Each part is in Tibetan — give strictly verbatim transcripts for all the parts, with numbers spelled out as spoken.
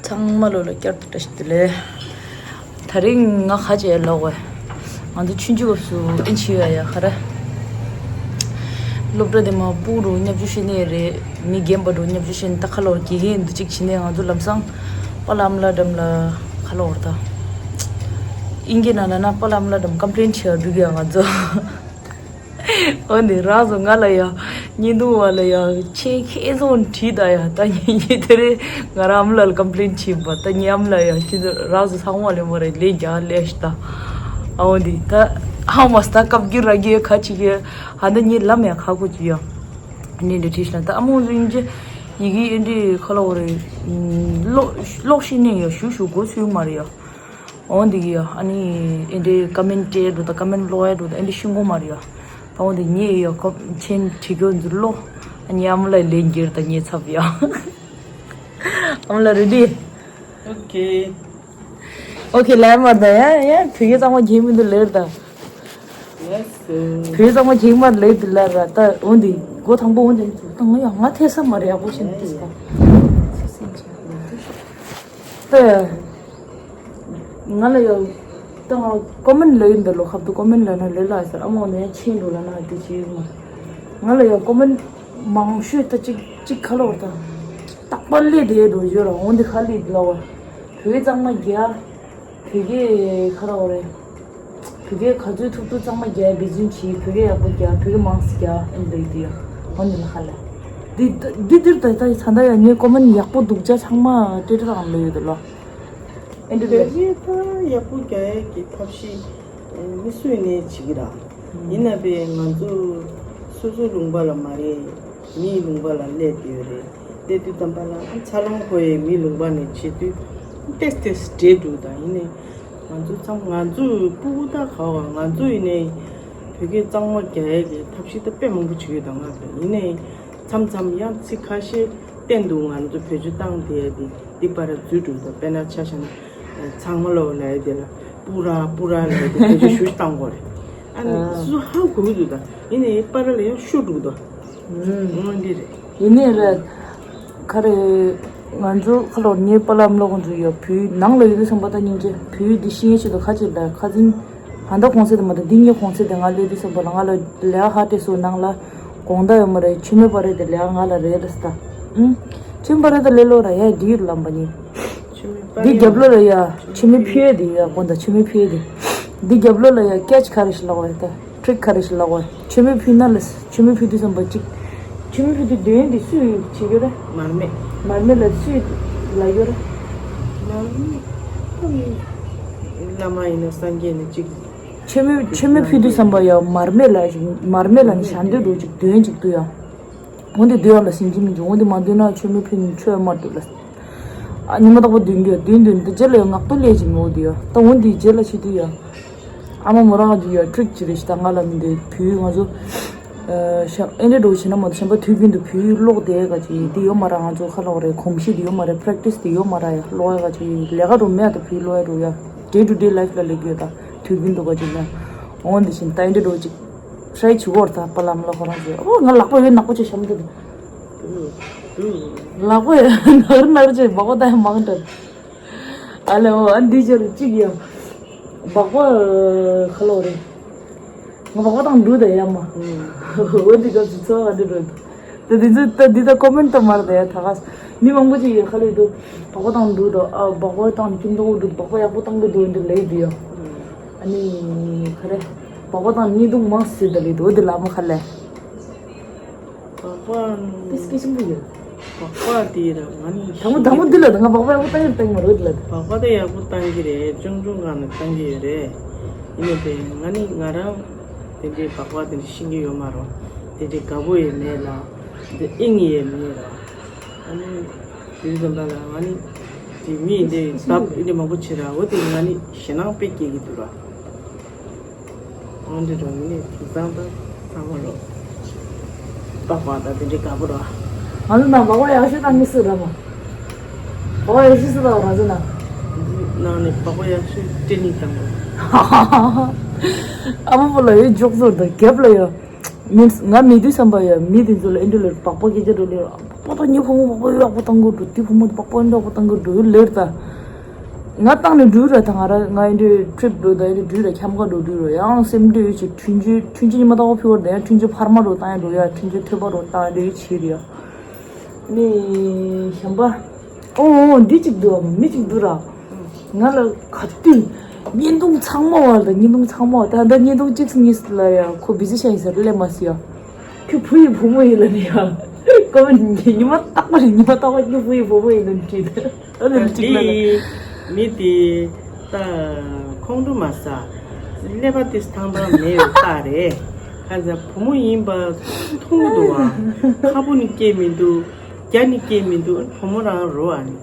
ཚང་མ་ལོ་ལ་བསྐྱར་དུ་བཀྲ་ཤིས་བདེ་ལེགས། དེ་རིང་ང་ཁ་ཆེ་ལོག་བས། ང་ཚོ་ཆུང་ཆུང་སྐབས་སུ་ཨེ་འཆི་ཡ་ཡ་ཁ་ར། སློབ་གྲྭ་དེ་མ་སྤུག་རུ་བརྙས་བཅོས་བྱེད་ནས་རེད། མི་རྒན་པ་རུ་བརྙས་བཅོས་བྱེད་ནས་ད་ཁ་ལོག་དགེ་རྒན་འདི་གཅིག་བྱེད་ནས། ང་ཚོ་ལམ་སང་པ་ལམ་ལ་འགྲམ་ལ་ཁ་ལོག་ར་ད། ཨིན་སྐད་ནང་ལ་ན་པ་ལམ་ལ་འགྲམ་ཀམ་པི་ལེན་བྱེད་འགྲོ་གི་ཡ་ང་ཚོ། འོ་ནི་རང་ཚོ་ང་ལ་ཡ། བརྙན་ཐུང་བ་ལ་ཡ་ཆེ་ཁེ་བཟང་བྲིས་ད་ཡ། ད་ཉིན་ཉིན་དེ་རེད། ང་རང་ཨ་མ་ལགས་ལ་ཀམ་པི་ལེན་བྱེད་པ། ད་ཉིན་ཨ་མ་ལགས་ཡ་ཁྱེད་ཚོ་རང་ཚོ་ཚང་མ་ལས་མ་རེད་ལས་རྒྱག་ལས་ཤི་ད། ཨ་འོ་འདི་ད་ཧ་མ་སི་ད་ཀབ་ཀྱི་ར་གི་ཁ་ཅིག་གི་ཧ་ད་ཉིན་ལམ་ཡ་ཁ་ཁོ་ཅི་ཡ། ནི་འདི་བྲིས་ཤི་ན་ད་ཨ་མོ་རིང་ཅི་ཡི་གེ་ཨེ་འདྲི་ཁ་ལོ་རེད། ལོག་ཤི་ནས་ཡ་ཞུ་ཞུ་གོ་ཚུལ་མ་རེད་ཡ། འོ་འདི་གི་ཡ། ཨ་ནི་ཨེ་འདྲའི་ཀ་མེན་སྤྲད་འགྲོ་དང་ཀ་མེན་ཀློག་ཡ་འགྲོ་དང་ཨེ་འདྲའི་ཤུང་གོ་མ་རེད་ཡ། ད་འོ་འདི་ངས་ཡ་ཁོ་མཆན་བྲིས་རྒྱུ་འཛུལ་ལོ། ཨ་ནི་ཨ་མ་ལགས་ལན་འགྱེར་དང་ངས་ཚབ་ཡ། ཨ་མ་ལགས་རེད་ཌི། ཨོ་ཁེ། ཨོ་ཁེ་ལབ་མ་ད་ཡ་ཡ་བོད་སྐད་གཙང་མ་གྱིས་མི་འདུག་ལེར་ད། ལགས་སོ། བོད་གཙང་མ་གྱིས་མ་ལེར་འདི་ལ་ར་ད་འོ་འདི་མགོ་དང་པོ་འོ་འདི་ཚུགས་ད་ང་ཡ་ང་ཐེ་ས་མ་རེད་ཡག་པོ་ཤེས་འདུག་ད། ད། ང་ལ་ཡང་། ད་ང་ཀོ་མེན་ལ་ཡིན་ད་ལོ་ཁབ་ཏུ་ཀོ་མེན་ལ་ན་ལེ་ལ་ཟེར་ཨ་མོ་ནས་ཆེན་འགྲོ་ལ་ན་དེ་ཅི་ཡིན་མ། ང་ལ་ཡང་ཀོ་མེན་མང་ཤོས་ད་ཅིག་ཅིག་ཁ་ལོ་ད། རྟག་པར་ལས་དེ་འགྲོ་ཡོད་ར་འོང་དེ་ཁ་ལི་ལ་བ། བོད་གཙང་མ་རྒྱ། བོད་སྐད་ཁ་ར་བ་རེད། བོད་སྐད་ག་ཚོད་ཐུབ་ཐུབ་གཙང་མ་རྒྱག་འབད་བརྩོན་བྱེད། བོད་སྐད་ཡག་པོ་རྒྱག་བོད་སྐད་མང་ཙམ་རྒྱག་ཨེ་འདྲ་ཡོད་དེ་ཡ། འོ་འདི་ལ་ཧ་ལ། འདི་འདི་འདིར་ད་ལྟ་ས་མཐའ་ཡ་ངའི་ཀོ་མེན་ཡག་པོ་སྡུག་ཅག་ཚང་མ་སྤྲད་སྤྲད་རང་ལ་ཡོད་དེ་ལོ། ཨེ་འདྲ་བོད་ལ། སྐད་ད་ཡག་པོ་རྒྱག་ཡས་ཀྱི་ཐབས་ཤེས་མི་སུས་ནས་བྱེད་ཀྱི་ར། ཡིན་ན་བས་ང་ཚོ་སོ་སོའི་ལུང་པ་ལ་མ་རེད། མིའི་ལུང་པ་ལ་སླེབས་ཡོད་རེད། སླེབས་དུས་ཙམ་པ་ལ་འཚར་ལོངས་ཁོ་ཡའི་མིའི་ལུང་པ་ནས་བྱེད་དུས་ཏེས་ཏེས་འདྲེས་འདུག་ད་ཡིན་ནའི། ང་ཚོ་ཚང་ང་ཚོའི་སྤུ་གུ་ད་ག་བ་ང་ཚོ་ཡིན་ནའི་བོད་སྐད་གཙང་མ་རྒྱག་ཡས་ཀྱི་ཐབས་ཤེས་ད་དཔེ་མང་པོ་བྱེད་ཡོད་ད་ང་ཚོ་ཡིན་ནའི་མཚམས་མཚམས་ཡང་ཚིག་ཁ་ཤས་བསྟན་འདུག་ང་ཚོ་བེད་སྤྱོད་བཏང་བསྡད་ཡས་དེ་འདི་པར་འཛུལ་འགྲོ་ད་དཔེར་ན་ཆ་བཞག་ན་ཚང་མ་ལོ་ལ་ཡས་དེ་ལ་སྤུ་ར་སྤུ་ར་ལ་ཡས་དེ་བེད་སྤྱོད་ཞུ་བཏང་དགོས་རེད། ཨ་ནི་སུ་ཧ་གོ་གི་འདུག་ད་ཡིན་ནའི་པར་ལ་ཡང་ཤུ་འགྲོ་ད། ཨུམ། འོ་འདི་རེད། ཡིན་ནའི་རེད། ཁ་རེ། ང་ཚོ་ཁ་ལོ་ངའི་པ་ལམ་ལོག་འགྲོ་ཡོད་བུའི་ནང་ལ་ཡོད་དུས་སམ་པ་ད་སྙིང་རྗེ་བུའི་འདི་ཤེས་ཆེད་དུ་ཁ་ཆེ་ལ་ཁ་འཛིན། ཧ་ད་གོང་ཚད་དུ་མ་ད་འདི་ངའི་གོང་ཚད་དུ་ང་སླེབས་དུས་སམ་པ་ལ་ང་ལ་ལས་ཧ་ཏེ་སོ་ནང་ལ་དགོང་དག་ཡོད་མ་རེད་མཆོད་མེ་པ་རེད་དེ་ལས་ང་ལ་རེད་ལ་སི་ད། ཨུམ། མཆོད་མེ་པ་རེད་དེ་ལས་ལོ་ར་ཡ་འདི་ཡོད་ལམ་པ་ནི། མཆོད་མེ་པ་འདི་རེད་རྒྱབ་ལོ་ལ་ཡ་མཆོད་མེ་ཕུལ་ཡ་དེ་ཡ་དགོང་དག་མཆོད་མེ་ཕུལ་ཡ་དེ། འདི་རྒྱབ་ལོ་ལ་ཡ་ཀེ་ཆི་ག་རེ་ཞིག་ལབ་དགོས་རེད་ད། ཊི་རིག་ག་རེ་ཞིག་ལབ་དགོས་རེད། མཆོད་མེ་ཕུལ་ན་ལ་མཆོད་མེ་ཕུལ་དུས་ཙམ་པ་གཅིག་མཆོད་མེ་ཕུལ་དུས་དོན་འདི་སུས་བྱེད་རྒྱུ་རེད། མར་མེ། མར་མེ་ལ་སུས་ལབ་རྒྱུ་རེད། མར་མེ། བླ་མ་ཡིན་ན་སངས་རྒྱས་ནི་གཅིག་མཆོད་མེ་མཆོད་མེ་ཕུལ་དུས་ཙམ་པ་ཡ་མར་མེ་ལ་ཞིག་མར་མེ་ལ་ནི་ཞལ་འདོན་འགྲོ་གཅིག་དོན་གཅིག་ཏུ་ཡ། འོན་ཏེ་འདོད་ཡག་ལ་ཟིན་གྱི་མི་འཇུག་འོན་ཏེ་མ་འདོད་ན་ཆོས་མེད་ཕན་ཆོས་མ་འདོད་ལ། ཨ་ཉི་མ་རྟག་པར་འདོན་གྱི་འདོན་འདོན་ཏེ་རྗེས་ལ་ཡང་ངག་ཏུ་ལས་ཀྱི་ངོ་བོ་དེ་ཡ། ད་འོན་ཏེ་རྗེས་ལ་ཆེ་དུས་ཡ། ཨ་མ་མོ་རང་གི་ཡ་ཊི་རིག་ཅི་རེད་ཞིག་ད་ང་ལ་མི་འདོད་བུ་ང་ཚོ། ཨེ་འདྲ་འགྲོ་བྱེད་ན་མ་གཞན་པ་དུས་རྒྱུན་དུ་བུ་ཀློག་བསྡད་ག་ཅིག་དེ་ཡོད་མ་ར་ང་ཚོ་ཁ་ལོག་རེད་གོམས་གཤིས་དེ་ཡོད་མ་རེད་པ་རེག་ཊི་སི་དེ་ཡོད་མ་ར་ཡ་ཀློག་ཡ་ག་ཅིག་ལས་ཀ་རུ་མེད་ད་བུ་ཀློག་ཡ་རུ་ཡ་ཌེ་ཊུ་ཌེ་ལའིཕ་ལ་ལས་ཀྱི་ཡོད་ད་དུས་རྒྱུན་དུ་ག་ཅིག་ཡ། འོན་ཏེ་བཞིན་ད་ཨེ་འདྲ་འགྲོ་ཅིག་ཧྲའི་ཆུ་གོར་ད་པ་ལམ་ལ་ཁོ་རང་ཚོས་ཨོ་ང་ལག་པ་ཡོད་ནག་པོ་ཆེ་ཤམ་དུ། ལག་པ་ཡོད་ནག་ནག་ཆེ་སྦག་པ་ད་ཡང་མང་དྲགས། ཨ་ལེ་ཨོ་ཨ་འདི་ཆེ་རུ་གཅིག་ཡང་། སྦག་པ་ཁ་ལོ་རེད། ང་སྦག་པ་དང་འདུག་ད་ཡ་མ། ཨོ་འདི་ག་ཚོད་ཚོ་ཨ་འདི་རེད། ད་འདི་ཚོ་ད་འདི་ད་ཀོ་མེན་ཊི་ད་མར་ད་ཡ་ད་ག་མི་མང་པོ་ཅིག་ཡོད་ཁ་ལོ་ཡོད་དུ་སྦག་པ་དང་འདུག་ད་ཨ་སྦག་པ་དང་ཁྱིམ་ཐོག་འདུག་སྦག་པ་ཡག་པོ་བཏང་གི་འདུག་འདི་ལེ་འདི་ཡ། ཨ་ནི་ཁ་རེ། སྦག་པ་དང་གཉིས་འདུག་མང་སྲིད་ད་ལེ་འདུག་འདི་ལ་མ་ཁ་ལེ། སྦག་སྦག་དེ་སྐད་ཆེན་པོ་ཡོད། སྦག་སྦག་དེ་ར་ང་ནི་དང་པོ་དང་པོ་འདི་ལ་ང་སྦག་སྦག་ཡག་པོ་བཏང་ཡོད་བཏང་མ་རེད་ལ། སྦག་སྦག་དེ་ཡག་པོ་བཏང་གི་རེད་ཅུང་ཅུང་སྒང་ནས་བཏང་གི་ཡོད་རེད། ཡིན་ནའི་དེ་ང་ནི་ང་རང་དེ་འདྲའི་སྦག་སྦག་དེ་འདྲ་ཤེས་ཀྱི་ཡོད་མ་རེད། དེ་འདྲའི་དགའ་པོ་ཡང་མེད་ལ། དེ་ཨིན་ཡང་མེད་ལ། ཨ་ནི་དེ་ཙམ་པ་ལ་ང་ནི་དེ་མི་འདི་སྟབས་འདི་མང་པོ་བྱེད་ར་འོ་དེ་ང་ནི་ཞེད་སྣང་དཔེ་སྐྱེ་གི་འདུག་ར། འོན་ཏེ་འགྲོ་མི་ནི་དེང་སང་ད་ཚང་མ་ལོ། སྦག་སྦག་ད་དེ་འདྲའི་དགའ་པོ་ར། ང་ཚོ་ནང་སྦག་སྦག་ཡག་ཤོས་བཏང་གི་སྲིད་ར་མ། སྦག་སྦག་ཡག་ཤོས་སྲིད་ར་ང་ཚོ་ནང་། ནང་ནས་སྦག་སྦག་ཡག་ཤོས་སྤྲད་ནི་བཏང་ར། ཨ་མ་པོ་ལ་ཡོད་འཇོག་ཚོར་དང་རྒྱབ་ལ་ཡོད། མིན། ང་མེད་དུས་བསམ་པ་ཡ། མི་དེ་ཚོ་ལ་ཨེ་འདྲ་ལ་སྦག་སྦག་སྐད་ཆ་འགྲོ་ལེ། སྦག་སྦག་ངའི་བུ་མོ་སྦག་སྦག་ཡག་པོ་བཏང་གི་འགྲོ། དེ་བུ་མོ་སྦག་སྦག་ཡག་པོ་བཏང་གི་འགྲོ་ལེར་ད། ང་བཏང་ནས་འགྲུལ་ར། ད་ང་ར་ང་ཨེ་འདྲ་ཁྲིབ་འགྲོ། ད་ཨེ་འདྲ་འགྲུལ་ར། འཁྱམ་ག་འགྲོ་འགྲུལ་ར། ཡང་སེམས་འདྲ་ཡོད་ཅིག་འཕྲིན་བཅོལ། འཕྲིན་བཅོལ་ཉི་མ་ལྟ་བུ་ཕུལ་བར་ད་ཡང་འཕྲིན་བཅོལ་འཕར་མ་འགྲོ་བཏང་ཡ་འགྲོ་ཡ། འཕྲིན་བཅོལ་ཐོད་པ་འགྲོ་བཏང་ཡ་འགྲོ་ཡ་བྱེད་རེད་ཡ། ནི་གཞན་པ། ཨོ་ཨོ་འདི་གཅིག་འདུག་མི་གཅིག་འདུག་ར། ང་ལ་ག་དུས་བརྙན་ཐུང་ཚང་མ་བ་ལ། བརྙན་ཐུང་ཚང་མ་བ། ད་ད་བརྙན་ཐུང་གཅིག་གཉིས་ལ་ཡ་ཁོ་བི་ཟི་ཤ་ཡིན་ཟེར་སླེབས་མ་སི་ཡ། ཁྱོད་བུ་ཡི་བུ་མོ་ཡིན་ལ་ནི་ཡ། ཀོ་མེན་ཉི་མ་རྟག་པ་རེད། ཉི་མ་རྟག་པ་ཁྱོད་བུ་ཡི་བུ་མོ་ཡིན་ལ་ནི་བྲིས་ད། ཨ་ནི་གཅིག་ལ། མི་དེ་ད་ཁོང་ཁྲོ་མ་ཟ། ཀླད་པ་དེ་ཐང་ཐང་མེད་ཡོད་རྟགས་རེད། ཁ་ཟ་བུ་མོ་ཡིན་པ་མཐོང་གི་འདུག་བ། ཁ་བུ་ནི་སྐྱེས་མི་འདུག་རྒྱ་ནི་སྐྱེས་མི་འདུག་བུ་མོ་རང་རོ་ཨ་ནི།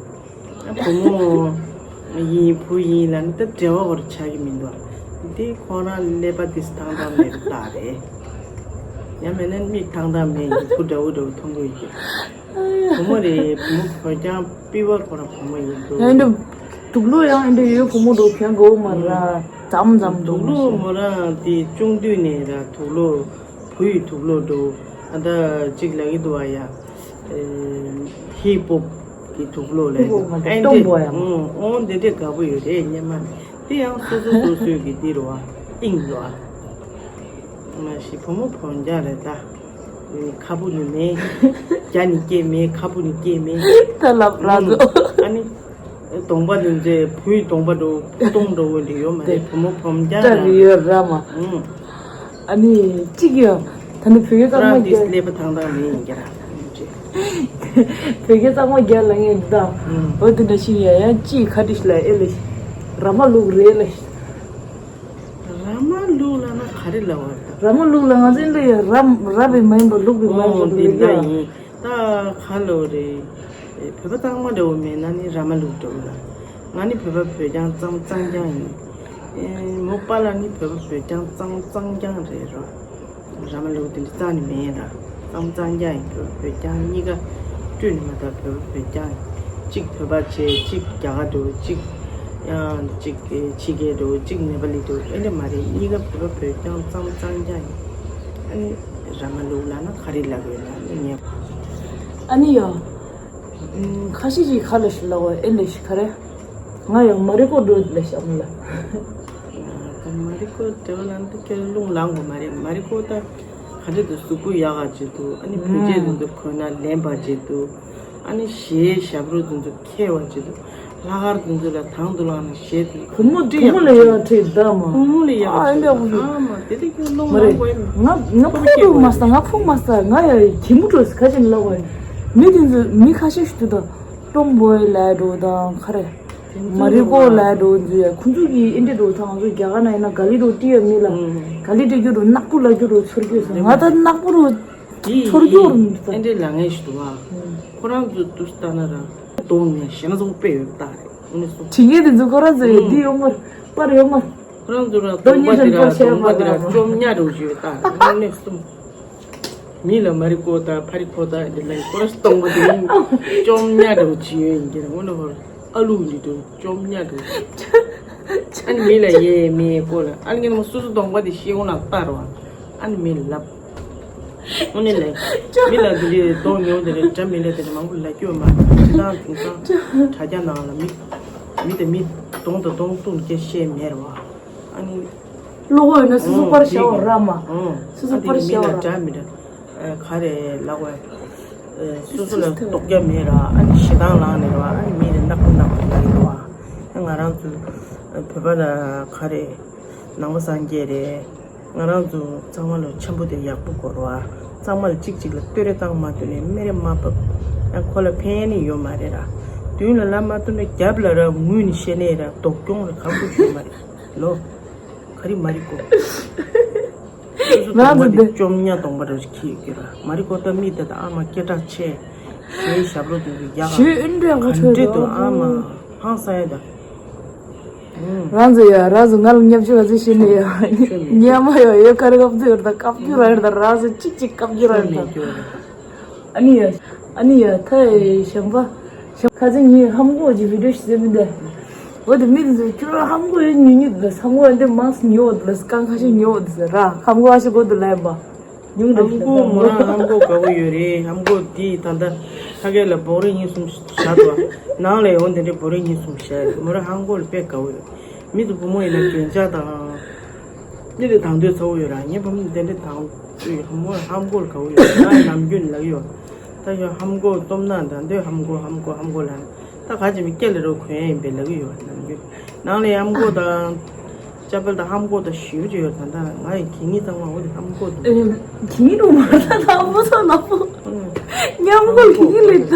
བུ་མོ་ཡིན་བུ་ཡིན་ལ་ནི་ད་འབྲེལ་བ་བོར་ཆགས་ཀྱི་མི་འདུག་འདི་ཁོ་རང་ཀླད་པ་དེ་ཐང་ཐང་མེད་པ་རྟགས་རེད། ཡང་མེད་ན་མིག་ཐང་ཐང་མེད་ཡིན་བུ་འདྲ་བོ་འདྲ་བོ་མཐོང་གི་ཡོད་ཀྱི། བུ་མོ་རེད། བུ་མོ་བོད་རྐྱང་པི་ཝར་ཁོ་རང་བུ་མོ་ཡིན་འདུག་ཡང་འདི་དུག་ལོག་ཡང་འདི་ཡོད། བུ་མོ་འདྲ་བོ་གྱོན་དགོས་མ་ར། མཚམས་མཚམས་འདུག་དུག་ལོག་མོ་རང་དེ་ཆུང་དུས་ནས་ར་དུག་ལོག་བུ་ཡི་དུག་ལོག་འགྲོ། ཨ་ད་གཅིག་ལ་གི་འདུག་བ་ཡ། ཧི་པོབ་ཀྱི་དུག་ལོག་ལས། ཧི་པོབ་མ་རེད། ཨེ་སྟོང་པོ་ཡ། འོང་འོང་དེ་འདྲས་དགའ་པོ་ཡོད་རེད་སྙེ་མ། དེ་ཡང་སོ་སོ་སོ་སོའི་གི་འདི་རུ་བ་ཨིང་རུ་བ། མ་གཞི་བུ་མོ་བོ་རྒྱ་རེད་ད། ཁ་བུ་ནི་མེད། རྒྱ་ནི་སྐྱེས་མེད། ཁ་བུ་ནི་སྐྱེས་མེད། ད་ལབ་ར་ཟོ། ཨ་ནི། གདོང་པ་ནི་མཛེས། བུའི་གདོང་པ་འགྲོ་ཕུ་གདོང་འགྲོ་བོ་འདི་ཡོད་མ་རེད། བུ་མོ་བུ་མོ་རྒྱ་ད་ར། རི་ཡོད་ར་མ། ཨ་ནི་གཅིག་ཡོད། ད་ནི་བོད་སྐད་གཙང་མ་རང་འདི་རྒྱ། ཀླད་པ་ཐང་ཐང་མེད་ཡིན་རྒྱ་ར། བོད་སྐད་གཙང་མ་རྒྱ་ལ་ངས་འདི་དང་། འོ་འདི་འདྲ་ཞིག་ཡ་ཡ་ཅི་ག་དྲིས་ལ་ཨེ་ལེ། ར་མ་ལུག་རེད་ལེ། ར་མ་ལུག་ལ་ན་ག་རེ་ལབ་པ་རེད། ར་མ་ལུག་ལ་ང་ཚོའི་འདི་ཡ་ར་ར་བའི་མ་ཡིན་པ་ལུག་བའི་མ་ཡིན་པ་ཨོ་འདི་ལུག་འདྲ་ཡ། ཡིན། ད་ག་ལོ་རེད། བོད་པ་གཙང་མ་འདྲ་བོ་མེད་ན་ནི་ར་མ་ལུག་འདྲ་བོ་ལ། ང་ནི་བོད་པ་བོད་རྐྱང་གཙང་གཙང་རྐྱང་ཡིན། མོ་པ་ལ་ནི་བོད་པ་བོད་རྐྱང་གཙང་གཙང་རྐྱང་རེད་ར། ར་མ་ལུག་དེ་འདྲ་རྩ་ནས་མེད་ར། གཙང་གཙང་རྐྱང་ཡིན། བོད་པ་བོད་རྐྱང་གཉིས་ཀ་སྤྲོད་ནས་མ་ད་བོད་པ་བོད་རྐྱང་ཡིན། གཅིག་བོད་པ་བྱས། གཅིག་རྒྱ་གར་འགྲོ། གཅིག་ཡང་གཅིག་ཕྱི་རྒྱལ་འགྲོ། གཅིག་ནེ་པ་ལི་འགྲོ། ཨེ་འདྲ་མ་རེད། གཉིས་ཀ་བོད་པ་བོད་རྐྱང་གཙང་གཙང་རྐྱང་ཡིན། ཨ་ནི་ར་མ་ལུག་ལ་ན་ག་རེ་ལབ་ཡོད་ན་ནི་ངས། ཨ་ནི་ཡ། ཁ་ཤས་ཤིག་ཁ་ལ་ཞིག་ལབ་པ་ཨེ་ལེ་ཞིག་ག་རེ། ང་ཡང་མ་རི་ཀོ་འགྲོ་ལ་ཞབས་ལ། མ་རི་ཀོ་འགྲོ་ལ་འདི་ཁྱེད་རླུང་ལངས་དགོས་མ་རེད། མ་རི་ཀོ་ད་ག་འདྲ་འདུག་གཟུགས་པོ་ཡག་ག་བྱེད་འདུག་ཨ་ནི་བོད་ཆས་འདི་ཚོ་གོན་ན་ལེན་པ་བྱེད་འདུག་ཨ་ནི་གཞས་ཞབས་བྲོ་འདི་ཚོ་ཁྱེར་བ་བྱེད་འདུག་ལྷག་དཀར་འདི་ཚོ་ལ་དང་དུ་བླངས་ནས་གཞས་འདི་བུ་མོ་བུ་མོ་ལ་ཡག་ཁྲིད་ད་མ། བུ་མོ་ལ་ཡག་ཨ་ཁྲིད་ཨ་མ་དེ་འདྲ་ཁྱོད་སློང་མ་རེད། ལངས་དགོས་ཡིན། ང་ང་ཕོ་འགྲོ་མ་ས། ང་ཕོ་མ་ས། ང་ཡ་གི་མོ་འགྲོ་ཁ་ཅིག་ལ་བ་མི་དེ་ཚོ་མི་ཁ་ཤས་ཤིག་འདུག་ད་ཀྲོམ་བོའི་ལ་འགྲོ་དང་ག་རེ། མ་རི་ཀོ་ལ་འགྲོ་འཛུལ་ཡ། ཁོང་ཚོ་གིས་ཨེ་འདྲ་འགྲོ་ད་ང་ཚོ་རྒྱ་གར་ན་ཡིན་ན་ག་ལི་འགྲོ་ཏི་ཡ་མི་ལ། ག་ལི་འགྲོ་རྒྱུ་འགྲོ་ནག་པོ་ལ་རྒྱུ་འགྲོ་ཚོར་རྒྱུ་སོང་། ང་ད་ནག་པོ་འགྲོ། དེ་ཚོར་རྒྱུ་རུ་འདུག་ད། ཨེ་འདྲའི་ལ་ངན་ཞིག་འདུག་བ། ཁོ་རང་ཚོ་དུས་ལྟ་ན་ར་གདོང་ནས་ཞེ་ན་ཚོང་དཔེ་ཡོད་རྟགས་རེད། དངོས་གནས་སོ། བྱེད་མཁན་དེ་ཚོ་ཁོ་རང་ཚོ་ཡོད་འདི་ཡོད་མར་པར་ཡོད་མར། ཁོ་རང་ཚོ་ར་གདོང་པ་དེ་ར་གདོང་པ་དེ་ར་བཅོམ་ཉག་འདྲ་བོ་ཞིག་ཡོད་རྟགས་རེད། དངོས་གནས་སོ། མི་ལ་མ་རི་ཀོ་དང་ཕ་རི་ཀོ་དང་འདི་ལ་ཁོ་ར་གདོང་པ་དེ་རིང་བཅོམ་ཉག་འདྲ་བོ་ཅིག་ཡོད་ཡིན་གྱི་རེད། དངོས་གནས་ཧོར་ཨ་ལུ་འདི་འདྲ་བཅོམ་ཉག་འདྲ་བོ་ཅིག་ཨ་ནི་མི་ལ་ཡེ་མི་ཡེ་ཀོ་ལ་ཨ་ནི་ངས་མ་སོ་སོ་གདོང་པ་དེ་ཤེས་འོང་ལ་ལྟ་རོ། ཨ་ནི་མི་ལ་ལབ། དངོས་གནས་ལ་མི་ལ་འདི་འདྲའི་གདོང་ཉོ་འདི་འདྲའི་འདྲ་མི་འདྲ་དེ་འདྲ་མང་པོ་ལ་སྐྱོ་མ་རེད། ཅི་དང་དེང་སང་དྲ་རྒྱ་ནང་ལ་མི་མི་དེ་མི་གདོང་དང་གདོང་བསྟུན་སྐད་བཤད་མེད་རོ། ཨ་ནི། བློ་ཁོག་ཡོད་ན་སོ་སོ་པར་བཞག་པ་ར་མ། སོ་སོ་པར་བཞག་པ་ར། འདྲ་མི་འདྲ། ག་རེ་ལབ་དགོས། སོ་སོ་ལ་རྟོགས་རྒྱ་མེད་ར། ཨ་ནི་ཞེ་སྡང་ལངས་ནས་ར། ཨ་ནི་མི་ལ་ནག་པོ་ནག་པོ་ལབ་ཡོད་ར། ང་རང་ཚོ་བོད་པ་ལ་ག་རེ་ནང་པ་སངས་རྒྱས་རེད། ང་རང་ཚོ་ཚང་མ་ལ་ཆེན་པོ་དེ་ཡག་པོ་དགོས་ར། ཚང་མ་ལ་གཅིག་གཅིག་ལ་བསྟོད་ར་བཏང་མ་ཐུབ་ནས་སྨད་ར་མ་བབས། ཡང་ཁོ་ལ་ཕན་ནི་ཡོད་མ་རེད་ར། མདུན་ལ་ལབ་མ་ཐུབ་ན་རྒྱབ་ལ་ར་ངུས་ནས་བཤད་ནས་ར་སྡུག་གྱོང་ར་གང་པོ་ཞིག་ཡོད་མ་རེད་ལོ། ག་རེ་མ་རིག་གོ། སོ་སོ་གདོང་པ་དེ་བཅོམ་ཉག་གདོང་པ་འདྲ་ཞིག་ཁྱེར་ཡོད་ཀྱི་ར། མ་རིག་གོ་ད་མི་དེ་དང་ཨ་མ་སྐད་གྲགས་ཆེ། ཞེས་ཞབས་བྲོ་དེ་ཚོ་རྒྱག་ག་ཞུས་ཨིན་འདྲ་ག་ཚོད་འདྲ་དུ་ཨ་མ་ཧང་སང་ཡ་ད། རང་ཚོ་ཡ་རང་ཚོ་ང་ལ་བརྙས་བཅོས་ག་ཚོད་བྱེད་ནས་ཡ། ཉན་མ་ཡོད་ཡོད་ག་རེ་བཀབ་ཚོད་ཡོད་ད་བཀབ་རྒྱུ་ར་ཡོད་ད། རང་ཚོ་གཅིག་གཅིག་བཀབ་རྒྱུ་ར་ཡོད་ད། ཨ་ནི་ཡ། ཨ་ནི་ཡ་ད་ཡ་གཞན་པ། གཞན་པ་ཁ་སང་ངས་ཧམ་གོ་གི་བི་ཌིའོ་ཞིག་བཟོས་མི་འདུག་འོ་དེ་མི་དེ་ཚོས་ཁྱོད་རང་ཧམ་གོ་ཡོད་ཉུང་ཉུང་དེ་ལ་ཧམ་གོ་ཡོད་འདི་མང་སུ་ཉོ་འོ་དེ་ལ་རྐང་ཁ་ཤས་ཉོ་འོ་དེ་ཚོ་ར་ཧམ་གོ་ཨ་ཞིག་གོ་དེ་ལ་ཡིན་པ། ཉུང་རེད། ཧམ་གོ་མོ་རང་ཧམ་གོ་དགའ་བོ་ཡོད་རེད། ཧམ་གོ་འདི་ད་ལྟ་ཕ་གི་ལ་བོག་རིལ་གཉིས་གསུམ་བཞག་འདུག་ནང་ལ་ཡོང་དེ་འདྲའི་བོག་རིལ་གཉིས་གསུམ་བཞག་ཡོད། མོ་རང་ཧམ་གོ་ལ་དཔེ་དགའ་བོ་ཡོད། མི་དུ་བུ་མོ་ཡིན་ན་རྒྱན་ཆ་དང་། མི་དེ་དང་དོད་ཚ་བོ་ཡོད་ར། ངའི་བུ་མོ་དེ་འདྲའི་དང་དོད་ཧམ་གོ་ཧམ་གོ་ལ་དགའ་བོ་ཡོད། ང་ནམ་རྒྱུན་ལབ་ཡོད། ད་ཡོད་ཧམ་གོ་སྟོབས་ན་དང་དོད་ཧམ་གོ་ཧམ་གོ་ཧམ་གོ་ལ། ད་ག་ཅི་མི་སྐད་ལ་རོ་གོན་ཡ་ཡིན་པས་ལབ་ཀྱི་ཡོད་ནམ་རྒྱུན། ནང་ལ་ཡ་ཧམ་གོ་དང་། ཅ་པལ་དང་ཧམ་གོ་དང་ཞུ་ཅི་ཡོད། ད་ད་ང་ཡི་གི་ངི་ཚང་མ་འོ་དེ་ཧམ་གོ་དང་། གི་ངི་རུ་མ་ད་ད་ཧམ་གོ་ཚང་ན་པོ། ཉམ་གོ་གི་ངི་ལེ་ད།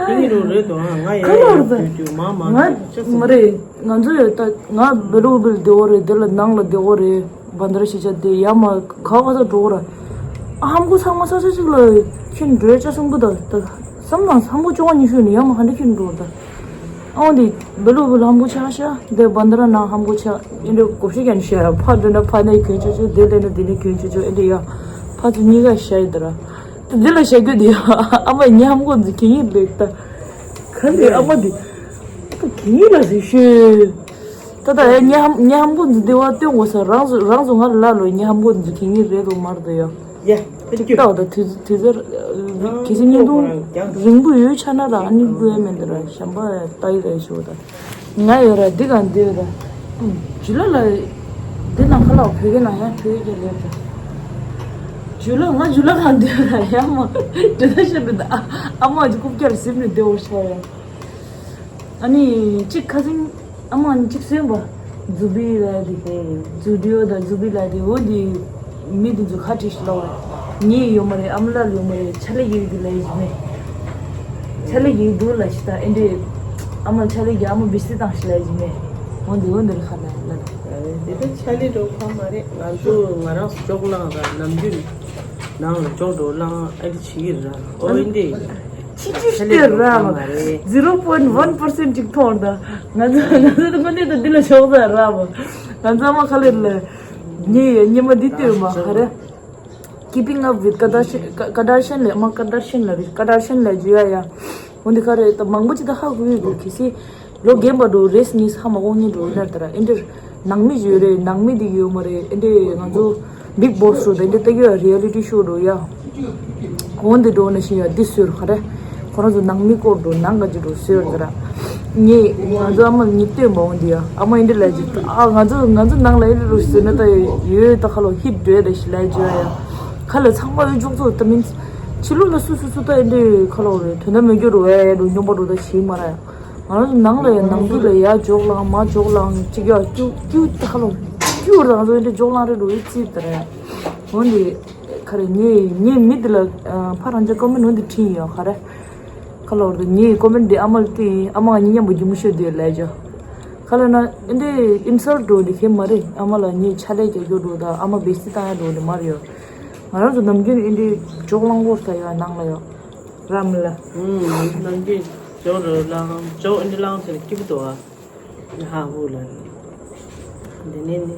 གི་ངི་རུ་རེད་དོ། ང་ཡ་ཡ་དུ་དུ་མ་མ་ང་ཅི་མ་རེད། ང་ཚོ་ཡོད་ད་ང་བེ་རུ་བིལ་དེ་འོ་རེད། དེ་ལ་ནང་ལ་དེ་འོ་རེད། བན་དར་ཤི་ཆ་དེ་ཡ་མ་ག་བ་ད་འགྲོ་ར། ཨ་ཧམ་གོ་ཚང་མ་ས་ས་ཅིག་ལ་ཁྱོད་འགྲོས་ཅག་སོང་གི་ད་ད་བསམ་ན་ཧམ་གོ་བཅོ་ལྔ་ཉི་ཤུ་ནི་ཡ་མ་ཧ་འདྲ་ཁྱོད་འགྲོ་ད། ཨོ་འདི་བེ་ལུ་བེ་ལུ་ཧམ་གོ་ཆ་ཤ་འདི་བན་དར་ན་ཧམ་གོ་ཆ་ཨེ་འདྲ་གོ་ཤི་ཀན་ཤ་ཕ་འདྲ་ན་ཕ་ནས་གྱོན་ཆོ་ཆོ་དེ་ལས་ན་དེ་ནས་གྱོན་ཆོ་ཆོ་ཨེ་འདྲ་ཡ་ཕ་ཚོ་གཉིས་ཀ་ཤ་ཡི་ད་ར། ད་འདི་ལ་ཤ་གྱོད་དེ་ཡ་ཨ་མ་ཉི་ཧམ་གོ་འདི་གི་ཡིན་ལེགས་ད། ག་འདི་ཨ་མ་འདི་ད་གི་ཡིན་ལ་ཟི་ཤོད། ད་ད་ཡ་ཉི་ཧམ་ཉི་ཧམ་གོ་འདི་དེ་བ་སྟོན་དགོས་ས་རང་ཚོ་རང་ཚོ་ང་ལ་ལ་ལོ་ཉི་ཧམ་གོ་འདི་གི་ཡིན་རེད་དོ་མར་དོ་ཡ། ཡ། ཐེང་ཀྱུ། ཏག་ཏག་དུས་དུས་ཚོད་གལ་སྲིད་བརྙན་ཐུང་རིང་པོ་ཡོད་ཆ་ན་ལ་ཨ་ནི་ཀུའི་མེད་འདི་ར་ཞམ་པ་ལྟ་ཡི་རེད་ཞུ་ད། ང་ཡོད་ར་འདི་གང་འདི་ཡོད་ར། ཇུ་ལ་ལ་འདི་ནང་ཁ་ལ་བོད་སྐད་ནང་ཡང་བོད་སྐད་ལས་ད། ཇུ་ལ་ང་ཇུ་ལ་གང་འདི་ཡོད་ར་ཡ་མ་འདི་ད་ཤ་འདི་ད་ཨ་མ་ཇུ་རྐུབ་བཀྱག་ཟིན་ནས་བདེ་བོ་ཤ་ཡ། ཨ་ནི་གཅིག་ཁ་སང་ཨ་མ་ནི་གཅིག་གསོན་པ། ཛུ་བི་ལ་དེ། ཛུ་ཌི་ཡོ་དང་ཛུ་བི་ལ་དེ་འོ་དེ། མི་དེ་ཚོ་ཁ་བྲིས་ཤི་ལ་བ། ངའི་ཡོད་མ་རེད། ཨ་མ་ལགས་ཡོད་མ་རེད། ཆ་ལེ་ཡོད་དེ་ལ་ཡོད་མེད། ཆ་ལེ་ཡོད་འདུག་ལ་ཤི་ད་ཨེ་འདྲེ། ཨ་མ་ཆ་ལེ་གི་ཨ་མ་བི་སི་བཏང་ཤི་ལ་ཡོད་མེད། འོ་དེ་འོ་དེ་ལ་ཁ་ལ་ལ་ལ། དེ་ད་ཆ་ལེ་འགྲོ་ཁ་མ་རེད། ང་ཚོ་ང་རང་ཚོ་ཅོག་ལང་ར་ནམ་རྒྱུན་ནང་ལ་ཅོག་འགྲོ་ལང་ཨེ་འདྲེ་བྱེད་ཀྱི་ར། འོ་ཨེ་འདྲེ། ཆི་ཆི་སྟེར་ར་བ། zero point one percent ཅིག་མཐོང་ད། ང་ཚོ་ང་ཚོ་དངོས་གནས་དུ་འདི་ལ་ཞོག་ས་ར་བ། ང་ཚོ་མ་ཁ་ལེར་ལ། ཉེ་ཡ་ཉི་མ་འདི་ལྟོས་མ་ཧ་རེ། Keeping up with Kardashian Kardashian ལས་མ་Kardashian ལ་རེད། Kardashian ལ་ཇུ་ཡ་ཡ། འོན་ཏེ་ཁ་རེ་ད་མང་པོ་ཅིག་ད་ཧ་གོ་ཡོད་དགོས་གལ་སྲིད། ལོ་རྒན་པ་འགྲོ་རེས་གཉིས་ཧ་མ་གོ་ངེས་འགྲོ་ནར་ད་ར་ཨེ་འདྲེ། ནང་མི་ཡོད་རེད། ནང་མི་འདི་ཡོད་མ་རེད། ཨེ་འདྲེ་ང་ཚོ་Bigg Boss ཤོ་དེ་འདྲེ་ལྟ་གི་ཡ་རི་ཡ་ལི་ཊི་ཤོ་འགྲོ་ཡ། འོན་ཏེ་འགྲོ་ན་ཤི་ཡ་འདི་སོས་ཁ་རེ། ཁོ་རང་ཚོ་ནང་མི་སྐོར་འགྲོ་ནང་ག་ཅི་འགྲོ་སོས་ད་ར། ངས་ང་ཚོ་ཨ་མ་ཉིད་སྟོན་པ་འོན་ཏེ་ཡ་ཨ་མ་ཨེ་འདྲེ་ལ་ཅི་ཨ་ང་ཚོ་ང་ཚོ་ནང་ལ་ཨེ་འདྲེ་འགྲོ་སོས་ན་ད་ཡོད་ད་ཁ་ལོ་ཧིད་འགྲོ་ད་ཤི་ལ་ཅི་ཡ། ཁ་ལ་ཚང་མ་ཨེ་འཇོག་ཚོ་ད་མིན། ཕྱི་ལོགས་ལ་སུ་སུ་སུ་ད་ཨེ་འདྲེ་ཁ་ལོ་རེད་དོན་དག་མེད་རྒྱུ་རུ་ཨེ་འགྲོ་སྙོམས་པ་འགྲོ་ད་ཤི་མ་ར་ཡ། ང་རང་ཚོ་ནང་ལ་ཡང་ནང་དུ་ལ་ཡ་འཇོག་ལང་མ་འཇོག་ལང་གཅིག་ཡ་ཀྱུ་ཀྱུ་ད་ཁ་ལོ་ཀྱུ་རང་ཚོ་ཨེ་འདྲ་འཇོག་ལང་རེ་འགྲོ་ཡི་ཙི་ད་རེད། འོན་ཏེ་ཁ་རེ་ངས་ངས་མི་དེ་ལ་ཕ་རང་ཅག་ཀོ་མེན་འོན་ཏེ་ཁྲིད་ཡོད་ཁ་རེ། ཁ་ལོ་རེ་ངས་ཀོ་མེན་དེ་ཨ་མ་ལ་ཏི་ཨ་མ་ང་གཉིས་མཉམ་པོ་རྒྱུ་མི་ཤོད་དེ་ལས་ཅོ། ཁ་ལ་ན་ཨེ་འདྲ་ཨིན་སལ་འགྲོ་འདི་ཁེ་མ་རེད། ཨ་མ་ལ་ངས་ཕྱག་ལས་རྒྱག་རྒྱུ་འགྲོ་ད་ཨ་མ་བེ་སི་བཏང་ཡ་འགྲོ་འདི་མ་རེད་ཡོད། ང་རང་ཚོ་ནམ་རྒྱུན་ཨེ་འདྲ་འཇོག་ལང་གོ་ས་ཡ་ནང་ལ་ཡོད། ར་མི་ལ། ཨུམ། ནམ་རྒྱུན་ཇོ་རུ་ལང་ཇོ་ཨིན་དྲི་ལང་ཟེར་སྐྱིད་པོ་འདུག་ཨ། ཧ་ཧུ་ལ། འདི་ནས་ནི།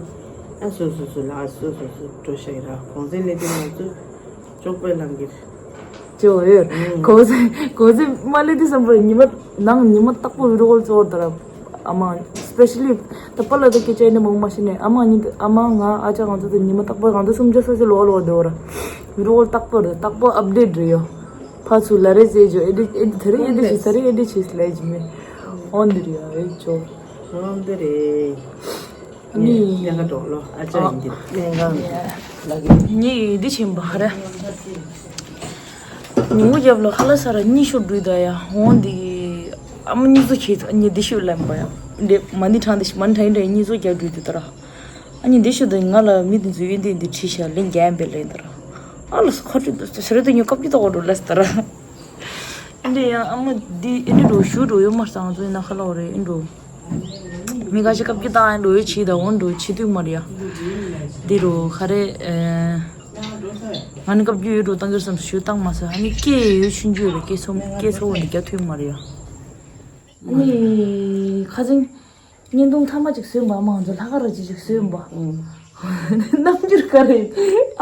ཨ་སོ་སོ་སོ་ལ་ཨ་སོ་སོ་སོ་འགྲོ་ཤག་ར་གོང་ཚེ་ལས་དེ་ང་ཚོ་ཇོ་པའི་ལང་གི། ཇོ་ཨེ། ཨུམ། གོང་ཚེ་གོང་ཚེ་མ་ལས་དེ་བསམ་པར་ཉི་མ་ནང་ཉི་མ་རྟག་པོ་བི་ཌི་ཡོ་ཀོལ་ཙོར་དར། ཨ་མ་སི་པེ་ཤ་ལི་ད་པ་ལ་ད་སྐད་ཆ་ཨེ་འདྲ་མང་མ་ཤི་ནས་ཨ་མ་གཉིས་ཨ་མ་ང་ཨ་ཅག་ང་ཚོ་ད་ཉི་མ་རྟག་པོ་གང་ཚོད་སུམ་ཅུ་ས་ཚོད་ལོག་ལོག་འདོར་བི་ཌི་ཡོ་ཀོལ་རྟག་པོ་རེད། རྟག་པོ་ཨབ་ཌེཊ་རེད་ཡོད། ཕ་ཚུ་ལ་རེ་ཟེར་ཇོ་ཨེ་འདི་ཨེ་འདི་ད་རེ་ཨེ་འདི་ཆེ་ད་རེ་ཨེ་འདི་ཆེ་ལས་ཇི་མེ། འོན་འདི་རེད་ཨེ་ཇོ། འོན་འདི་རེད། ནི་ལས་ཀ་འགྲོ་ལོ་ཨ་ཅག་ཨ་ཡིན་འདི་ལས་ཀ་ལ་གི། ངས་འདི་ཆེན་པ་ཧ་ར། ཉུང་རྒྱབ་ལོ་ཧ་ལ་ས་ར་གཉིས་ཤོ་འདུས་ད་ཡ་འོན་འདི། ཨ་མ་གཉིས་ཚོ་ཁྱེད་ཚོ་གཉིས་འདི་ཤོ་ལམ་པ་ཡ། འདི་མ་ནི་ཁྲང་འདི་ཤི་མ་ནི་ཁྲང་འདྲ་གཉིས་ཚོ་རྒྱབ་འདུས་དུ་ད་ར། ཨ་ནི་འདི་ཤོད་དུས་ང་ལ་མི་འདི་ཚོས་ཡོན་ཏན་འདི་བྲིས་ཤག་ལན་རྒྱག་པའི་ལན་དར། ཨ་ལ་སོ་ཁ་ཁྲུས་དུ་ཟེར་དུ་ཉོ་སྐབས་ཀྱི་ཏོག་འགྲོ་ལ་སི་དར། འདི་ཡང་ཨ་མ་འདི་ཨེ་འདྲ་འགྲོ་ཞུ་འགྲོ་ཡོད་མ་སང་ཚོ་ཡིན་ན་ཁ་ལོ་རེ་ཨེ་འགྲོ། མི་ཁ་ཤས་སྐབས་ཀྱི་ཏང་ཨེ་འགྲོ་ཡོད་ཆི་ད་འོན་འགྲོ་ཆི་དུས་མ་རེད་ཡ། འདི་རུ་ཁ་རེ་ཨེ། ང་ནི་སྐབས་རྒྱུ་ཡོད་འགྲོ་བཏང་གི་རེད་བསམ་ཞུ་བཏང་མ་ཟེར་ཨ་ནི་སྐད་ཡོད་ཆུང་ཆུང་ཡོད་རེད་སྐད་ཚོ་སྐད་ཚོ་འོན་འདི་རྒྱ་ཐུས་མ་རེད་ཡ། ཨ་ནི་ཁ་སང་། བརྙན་ཐུང་ཐ་མ་ཅིག་བཟོས་པ་ཨ་མ་ང་ཚོ་ལྷག་དཀར་ར་ཅིག་ཅིག་བཟོས་པ། ཨུམ། རྣམ་འགྱུར་ག་རེ།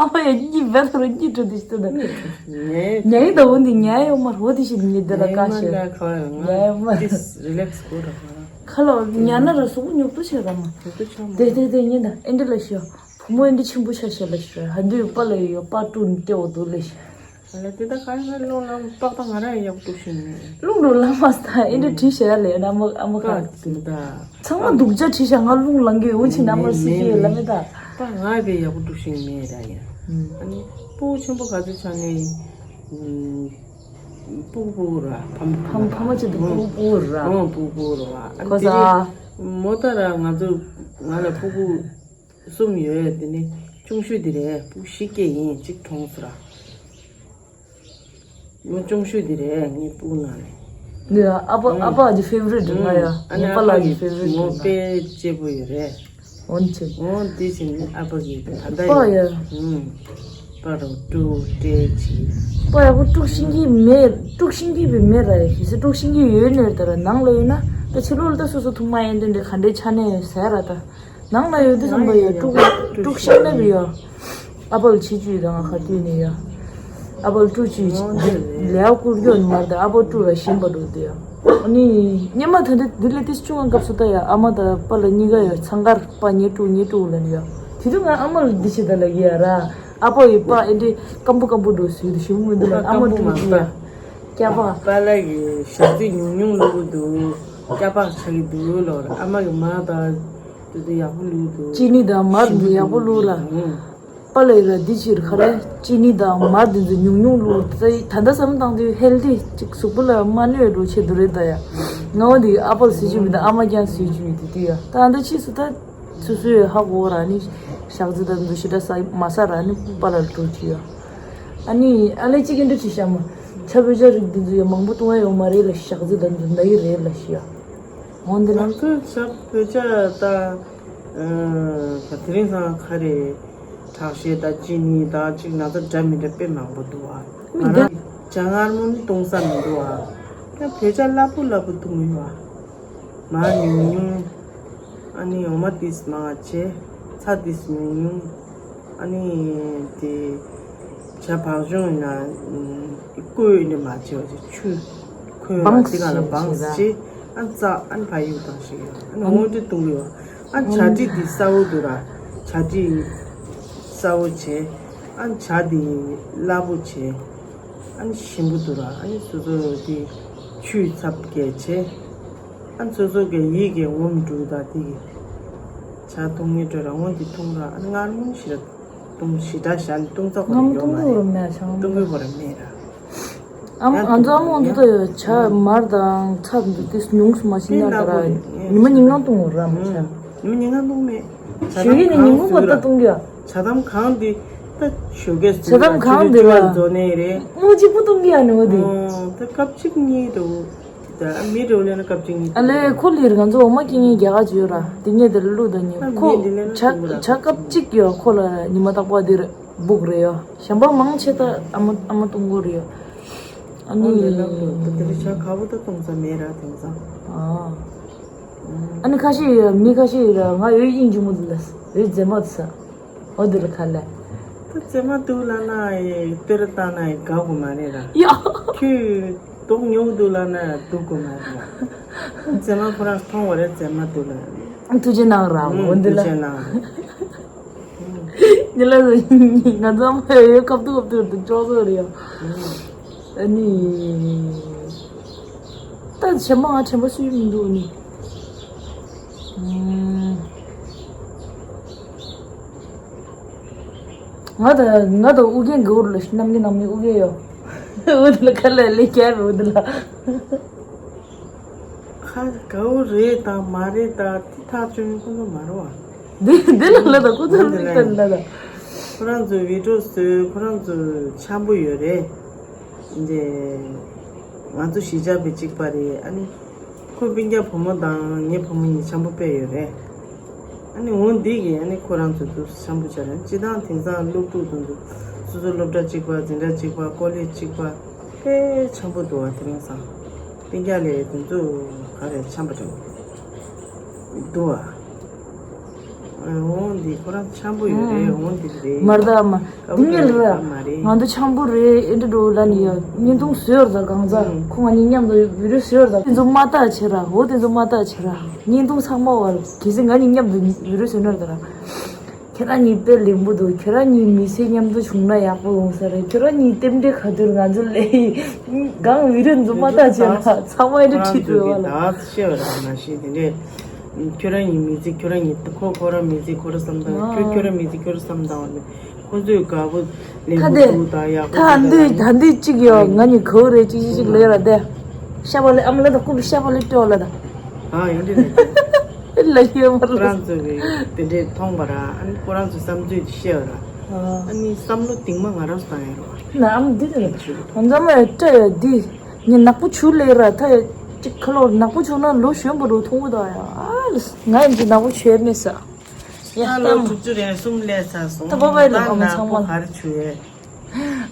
ཨ་མ་ཡ་གཉིད་བད་ཐོར་གཉིད་བྲོ་དེ་ཞིག་ད། ཉལ་ད་འོ་འདི་ཉལ་ཡོད་མ་རོ་དེ་ཞིག་ཉལ་དེ་ལ་ཀ་ཤེ། ཉལ་ཡོད་མ་རེད། རི་ལེགས་གོ་ར་མ། ཁ་ལོ་ཉལ་ན་ར་སོ་ཉོབ་ཏོ་བྱེད་ར་མ། ཉོབ་ཏོ་བྱེད་མ། དེ་དེ་དེ་ཉིན་ད་ཨེ་འདྲ་ལ་ཤོ། བུ་མོ་ཨེ་འདྲ་ཆེན་པོ་ཆགས་ཤག་ལབ་ཤག་ར། ཧ་འདུས་པ་ལ་ཡོད་པ་དཀྲུག་ནས་སྟེར་བ་འདུག་ལབ་ཤག་ཨ་ལ་དེ་ད་ག་རེ་ང་རླུང་ལངས་པག་ད་ང་རང་ཡག་པོ་དཀྲུག་ཤེས་མེད། རླུང་རོ་ལངས་མ་སྟ་ཨེ་འདྲ་བྲིས་ཤག་ལས་ཨ་མ་ཨ་མ་ག་པག་དེ་ད། ཚང་མ་སྡུག་ཅག་བྲིས་ཤག་ང་རླུང་ལངས་གི་འོ་ཆི་ན་མ་སི་ཀི་ལ་མེད་ད། པག་ང་བས་ཡག་པོ་དཀྲུག་ཤེས་མེད་ར་ཡ། ཨ་ནི་སྤུ་གུ་ཆེན་པོ་ག་ཚོད་ཆགས་ནས། སྤུ་གུ་སྤུ་གུ་ར་ཕམ་ཕམ་ཕམ་ཕམ་ཅིག་ཏུ་སྤུ་གུ་སྤུ་གུ་ར། ཨོ་སྤུ་གུ་སྤུ་གུ་ར་བ། ཨ་ནི་གོ་ས། དེ་རིང་མོ་ཏ་ར་ང་ཚོ་ང་ལ་སྤུ་གུ་གསུམ་ཡོད། དེ་ནི་ཆུང་ཤོས་དེ་རེད། སྤུ་གུ་བཞི་སྐྱེས་ཡིན། གཅིག་གྲོངས་སོང་ར། མོ་ཆུང་ཤོས་དེ་རེད་ངའི་སྤུ་གུ་ནང་ནས། འདི་ལ་ཨ་ཕ་ཨ་ཕ་གི་ཕེ་ཝ་རིཊ་ང་ཡ། ཨ་ནི་ངའི་ཨ་པ་ལགས་ཀྱི་ཕེ་ཝ་རིཊ་མོ་ང་དཔེ་སྐྱིད་པོ་ཡོད་རེད། འོན་ཅི། འོ་དེ་བཞིན་ཨ་ཕ་གི་ད་ལྟ་པ་ཡ། ཡ། ཨུམ། པ་རུ་ཀྲུ་ཏྲེ་ཆི། པ་ཡག་པོ་དཀྲུག་ཤེས་ཀྱི་མེད། དཀྲུག་ཤེས་ཀྱི་བི་མེད་ར་ཡ། གལ་སྲིད་དཀྲུག་ཤེས་ཀྱི་ཡོད་ནས་ད་ར་ནང་ལ་ཡོད་ན་ད་ཕྱི་ལོགས་ལ་ད་སོ་སོ་ཐུག་མ་ཡིན་དེ་འདྲ་ག་འདྲའི་ཆ་ནས་ཟེར་ར་ད། ནང་ལ་ཡོད་དུས་ཙམ་པ་ཡ་དཀྲུག་དཀྲུག་ཤེས་ན་བི་ཡ། ཨ་ཕ་ལ་ཆི་ཅུས་དང་ཁ་ཏུས་ནས་ཡ། ཨ་ཕ་ལ་དཀྲུག་ཅུས་ལས་ཀ་བསྐུར་རྒྱུ་ནི་མ་རེད་དེ་ཨ་ཕ་དཀྲུག་ར་ཞིམ་པ་འགྲོ་དེ་ཡ། ཨ་ནི་སྙེ་མ་ད་ལྟ་འདི་ལས་ཏིས་ཆུང་བ་སྐབས་སུ་ད་ཡ་ཨ་མ་དང་པ་ལ་གཉིས་ཀ་ཡ་འཚང་ཁར་པ་ཉེ་དཀྲུག་ཉེ་དཀྲུག་ལ་ནི་ཡ། དེ་དུས་ང་ཨ་མ་ལ་འདི་བྱེད་ད་ལ་གི་ཡ་ར། ཨ་ཕ་ཡི་པ་ཨེ་འདྲི་སྐམ་པོ་སྐམ་པོ་འགྲོ་ཟེར་དུ་ཞིམ་མི་འདུག་ལ་ཨ་མ་དཀྲུག་ཅུས་ཡ། སྐྱ་པ། པ་ལ་གི་ཞག་ཚི་ཉུང་ཉུང་ལུག་འདུག་སྐྱ་པ་ཆགས་ཀྱི་འདུག་ལོར་ཨ་མ་གི་མ་ད། དེ་དུས་ཡག་པོ་ལུག་འདུག་ཅི་ནི་དང་མར་འདི་ཡག་པོ་ལུག་ར། ཨུམ། པ་ལས་ར་འདི་ཕྱིར་ཁ་རེ་ཅི་ནི་དང་མར་འདི་ཚོ་ཉུང་ཉུང་ལུག་ད་ད་ལྟ་བསམ་བཏང་དུས་ཧེལ་ཐི་ཅིག་གཟུགས་པོ་ལ་མ་གནོད་འགྲོ་ཆེད་དུ་རེད་ད་ཡ། ང་བ་འདི་ཨ་ཕར་ཟེར་རྒྱུ་མི་འདུག་ཨ་མ་རྐྱང་ཟེར་རྒྱུ་ཡོད་དེ་དུས་ཡ་ད་ད་ཕྱིས་སུ་ད་སུ་སུའི་ཧ་གོ་ར་ནི་ཞག་རྩི་ད་འདི་ཚོ་ཞེ་དྲག་ས་མ་ས་ར་ནི་པ་ལ་འགྲོ་གི་ཡ། ཨ་ནི་ཨ་ལས་ཅིག་གི་འདི་ཅི་ཤ་མ་ཆ་བོད་ཇ་རིགས་འདི་ཚོ་ཡ་མང་པོ་བཏུང་ཡ་ཡོད་མ་རེད་ལ་ཞག་རྩི་ད་འདི་འདའ་གི་རེད་ལ་ཤི་ཡ། འོན་ཏེ་ལ། ང་ཚོའི་ཆབ་བོད་ཇ་ད། ཨ་དེ་རིང་སང་ཁ་རེ་དྲག་ཤེད་ད་ཅི་ནི་ད་ཅིག་ན་ཚ་འདྲ་མི་འདྲ་དཔེ་མང་པོ་འདུག་ཨ། མི་ང་འདི། རང་ཇ་མངར་མོ་ནི་བཏུང་ས་མི་འདུག་ཨ། ད་བོད་ཇ་སླ་པོ་སླ་པོ་བཏུང་ཡོད་ཨ། མར་ཉུང་ཉུང་། ཨ་ནི་འོ་མ་ཏིས་མང་བྱས། ཚྭ་ཏིས་ཉུང་ཉུང་། ཨ་ནི་དེ་ཇ་བག་ཆུང་ཡིན་ན་བསྐོལ་ནས་མ་བྱས་པ་ཆུ་ཁོལ་བ་སྦངས་དེ་ག་ལ་བྱས་བངས་བྱས། བྱས་ཨ་བཙགས་ཨ་ནི་ཕ་ཡུག་བཏང་ཞིག་ཡོད་ཨ་ནི་སྔོན་འགྲོ་བཏུང་གི་ཡོད་ཨ་ནི་ཇ་དྲི་དེ་གསར་བོ་འདུག་ར་ཇ་དྲི་གསར་བོ་བྱས་ཨ་ནི་ཇ་དེ་སླ་པོ་བྱས་ཨ་ནི་ཞིམ་པོ་འདུག་ར་ཨ་ནི་སོ་སོ་དེ་ཆུ་ཚབ་བརྒྱབ་བྱས། ཨ་ཚོ་ཚོ་གི་ཡིད་ཀྱི་འོ་མི་འགྲོ་ད་དེ་གི་ཇ་འཐུང་ངེས་འགྲོ་ར་འོ་འདི་འཐུང་ར་ཨ་ནི་མངར་མོ་ཞིག་ར་འཐུང་ཞེ་དྲག་ཞག་ནི་འཐུང་ཚ་ཁོ་ར་ཡོད་མ་རེད་འཐུང་གི་ཁོ་ར་མེད་ར། ཨ་མ་ང་ཚོ་ཨ་མ་འོ་འདི་ད་ཡོད་ཇ་མར་དང་ཚྭ་འདི་དེ་ཉུང་སུ་མ་ཤི་ན་ད་ར་ཉི་མ་ཉིན་གང་འཐུང་ར་མ་ཆ་ཉི་མ་ཉིན་གང་འཐུང་མེད་ཞོ་ཡི་ནི་ཉིན་གུང་བར་ད་འཐུང་གི་ཡ། ཇ་དམ་གང་འདི་ད་ཞོ་གས་ཇ་དམ་གང་འདི་ལ་འཛོ་ནས་རེད་ཨ་མ་གཅིག་པུ་འཐུང་གི་ཡ་ནི་འོ་འདི། ད་སྐབས་གཅིག་གཉིས་འདུག་ད་མི་རེ་བ་ལེན་ན་སྐབས་གཅིག་གཉིས་ཨ་ལས་ཁོ་ལིར་ང་ཚོ་འོ་མ་སྐྱེ་ངེས་རྒྱ་གར་བྱོས་ར་དེ་ངས་དེར་བླུག་དང་ཉེ་ཁོ་ཇ་ཇ་སྐབས་གཅིག་ཡོད་ཁོ་ལ་ཉི་མ་རྟག་པར་འདིར་སྦུག་རེ་ཡོད་གཞན་པ་མང་ཆེ་ད་ཨ་མ་ཨ་མ་བཏུང་གོ་རེ་ཡོད་ཨ་ནི་ཨོ་ལེ་ལབ་འདུག་ད་དེ་རིང་ཇ་ཁ་བོ་ད་བཏུང་ས་མེད་ར་དེང་སང་ཨ་ཨ་ནི་ཁ་ཤས་ཡོད་མི་ཁ་ཤས་ཡོད་ར་ང་ཡོད་དབྱིན་ཇི་མོ་དེ་ལ་ཡོད་མཛེས་མ་དེ་ས། འོ་འདི་ལ་ཁ་ལས། ད་མཛེས་མ་འདུག་ལབ་ན་ཡི་ལྟོས་ར་བཏང་ན་ཡི་དགའ་དགོས་མ་རེད་ར། ཡ། ཁྱོད་མདོག་ཉོག་འདུག་ལབ་ན་ཡང་སྡུག་དགོས་མ་རེད་ར། མཛེས་མ་ཁོ་རང་མཐོང་བ་རེད་མཛེས་མ་འདུག་ལབ། ཐུགས་རྗེ་གནང་ར་འོ་འདི་ལ། ཐུགས་རྗེ་གནང་། འདི་ལ་ང་ཚོ་མ་ཡོད་ཡོད་སྐབས་ཐུག་སྐབས་ཐུག་ཏུ་ཅོག་ཙེ་རེད་ཡ། ཨ་ནི། ད་ཆེན་པོ་ང་ཆེན་པོ་སུ་ཡིན་མི་འདུག་ནི། ང་ད་ང་ད་ཨུ་རྒྱན་ག་བུར་ལ་ཤི་ནམ་གི་ནང་མི་ཨུ་རྒྱན་ཡོད། འུ་དུ་ལ་ཁ་ལ་ལེ་ཀྱ་མི་འུ་དུ་ལ། ཁ་ག་བུ་རེད་དང་མ་རེད་དང་དེ་ཐག་ཆོད་ཡོད་ཁོ་ཚོ་མ་རེད་བ། འདི་འདི་ལ་ལ་ད་ཁོ་ཚོ་ལ་ལ་ལ་ད། ཁོ་རང་ཚོ་བི་ཌིའོ་བཟོས་ཁོ་རང་ཚོ་འཆམ་པོ་ཡོད་རེད། འདི་ང་ཚོ་གཞིས་ཆགས་པའི་གཅིག་པ་རེད་ཨ་ནི། ཁོ་སྤུན་ཀྱག་བུ་མོ་དང་ངའི་བུ་མོ་གཉིས་འཆམ་པོ་དཔེ་ཡོད་རེད། ཨ་ནི་འོ་འདི་གིས་ཨ་ནི་ཁོ་རང་ཚོ་འདུག་འཆམ་པོ་བྱས་རེད་སྤྱི་བཏང་དེང་སང་སློབ་ཕྲུག་དེ་ཚོ་སོ་སོ་སློབ་གྲྭ་གཅིག་པ་འཛིན་གྲྭ་གཅིག་པ་ཀོ་ལེཇ་གཅིག་པ་དཔེ་འཆམ་པོ་འདུག་བ་དེ་རིང་སང་སྤུན་ཀྱག་ལས་དེ་ཚོ་ག་རེ་འཆམ་པོ་འདུག་བ། འོང་འདི་ཁོ་རང་འཆམ་པོ་ཡོད་རེད་འོང་འདི་རེད། མར་ད་མ། འདི་ཉིད་ར། ང་ཚོ་འཆམ་པོ་རེད་ཨེ་འདྲ་འགྲོ་ལ་ནི་ཡ་བརྙན་ཐུང་བཟོས་ཡོད་ར་ད་གང་ཟག་ཁོ་ང་གཉིས་མཉམ་དུ་བི་ཌིའོ་བཟོས་ཡོད་ར་ད། དེ་ཚོ་མ་ལྟ་བྱེད་ར་འོ་དེ་ཚོ་མ་ལྟ་བྱེད་ར་བརྙན་ཐུང་ཚང་མ་བར་གལ་སྲིད་ང་གཉིས་མཉམ་དུ་བི་ཌིའོ་བཟོས་ན་ར་ད་ར། ཁྱོད་རང་གཉིས་དཔེ་ལེགས་པོ་འདུག་ཁྱོད་རང་གཉིས་མི་ཚེ་མཉམ་དུ་བྱུང་ན་ཡག་པོ་ཡོང་ས་རེད། ཁྱོད་རང་གཉིས་རྟེན་འབྲེལ་ག་དུས་ང་ཚོ་ལས་གང་བི་རི་འཛུམ་མ་ཐག་བྱས་ལ་ཚང་མ་ཨེ་འདྲ་ཁྲིད་འགྲོ་བ་ལ། ད་ཤེས་པ་རང་མ་ཤེས་དེ་འདྲས། ཁྱོད་རང་གཉིས་མི་ཚེ་ཁྱོད་རང་གཉིས་ཁོ་ཁོ་རང་མི་ཚེ་ཁོ་རང་བསམ་སྟངས། ཁྱོད་ཁྱོད་རང་མི་ཚེ་ཁྱོད་རང་བསམ་སྟངས་བ་ནས་ཁོ་ཚོས་དགའ་པོ་ལེན་ད་པོ་དེ་འདུག་ད་ཡག་པོ་ད་འདུག་ད་འདུག་ད་འདུག་གཅིག་ཡོད། ང་གཉིས་གོ་རེད། གཅིག་གཅིག་གཅིག་ལས་ར་དེ་ཤ་བ་ལས་ཨམ་ལ་ད་ཀུ་ཤ་བ་ལས་སྤྲོ་ལ་ད། ཨ་ཡོད་འདྲ་ནས། ལ་ཤེས་པ་ཁོ་རང་ཚོ་གི་དེ་འདྲས་མཐོང་པ་ར། ཨ་ནི་ཁོ་རང་ཚོ་བསམ་ཚུལ་དེ་བཤད་པ་ར། ཨ་ནི་བསམ་བློ་གཏིང་མ་ང་རང་ཚོ་བཏང་ཡ་རོ། ན་ཨམ་འདི་ནས་ཁོང་ཚང་མ་སྤྲད་ཡ་འདི་ངས་ནག་པོ་བྱུག་ལས་ར་ད་ཡ་གཅིག་ཁ་ལོ་ནག་པོ་བྱུག་ན་ལོ་གཞོན་པ་རུ་མཐོང་གི་ད་ཡ། ཨ་ལས་ང་ཡིན་གྱི་ནག་པོ་བྱུག་མེད་ས། ཡ་ད་ལོ་ལྟ་དྲུག་ཅུ་རེ་གསུམ་སླེབས་ཚར་སོང་། ད་བ་བའི་ལོ་ད་ཨ་མ་ནག་ཚང་པོ་མ་ག་རེ་བྱུག་ཡས།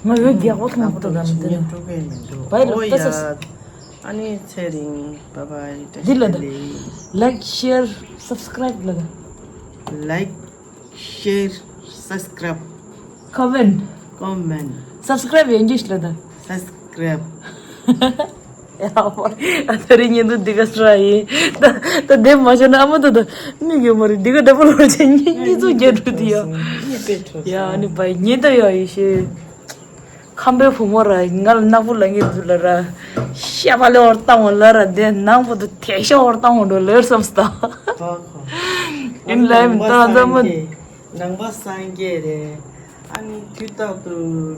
ང་འོད་རྒྱག་པོ་མཐོང་གི་འདུག་ལམ་དེ་ན། བའི་ལོ་ལྟ་ས། ཨ་ནི་ཚེ་རིང་བ་བའི་བཀྲ་འདི་ལ་ཤིས་ད། བདེ་ལེགས། Like, share, subscribe ལ་ད། Like, share, subscribe, comment, comment, subscribe ཡན་གྱིས་ལ་ད། Subscribe. ཨ་ད་རེས་ཉིན་དུ་འདི་ག་སྲ་ཡིན། ད་ད་དེ་མ་བྱས་ན་ཨ་མ་ད་ད་མིག་ཡོད་མ་རེད། འདི་ག་ད་པོ་ལོ་ཆེ་གཉིས་གཉིས་ཚོ་རྒྱ་འགྲོ་དུ་ཡ། ཡ་ཨ་ནི་བའི་ཉིན་ད་ཡ་ཡི་ཤེས། ཁམས་པའི་བུ་མོ་ར་ང་ལ་ནག་པོ་ལ་ངེས་འདུག་ལ་ར། ཤ་བ་ལེ་བར་བཏང་བ་ལ་ར་དེ་ནང་པོ་དུ་དེ་ཤ་བར་བཏང་བ་འགྲོ་ལེར་བསམ་སྟ། ཨིན་ལའི་མི་ཏང་ཙམ་མ། ནང་པ་སངས་རྒྱས་རེད། ཨ་ནི་དུས་རྟག་ཏུ་